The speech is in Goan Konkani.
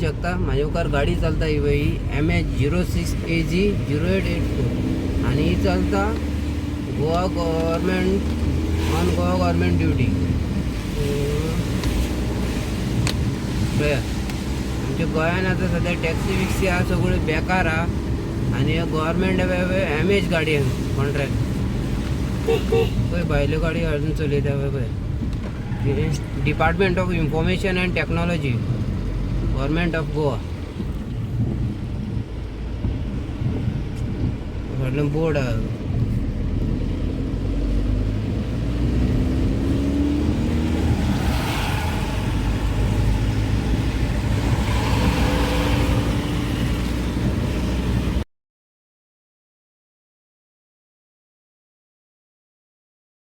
शकता म्हाज्या मुखार गाडी चलता ही पळय ही MH 06 AG 0884 आनी ही चलता Goa government on Goa government duty. पळया आमच्या गोंयान आतां सद्या टॅक्सी विक्सी आहा सगळ्यो बेकार आहा आनी गव्हर्मेंट MH गाडी कॉन्ट्रॅक्ट. पळय भायल्यो गाडी हाडून चलयता पळय पळय कितें department of information and technology, government of Goa. फाटल्यान बोर्ड आहा.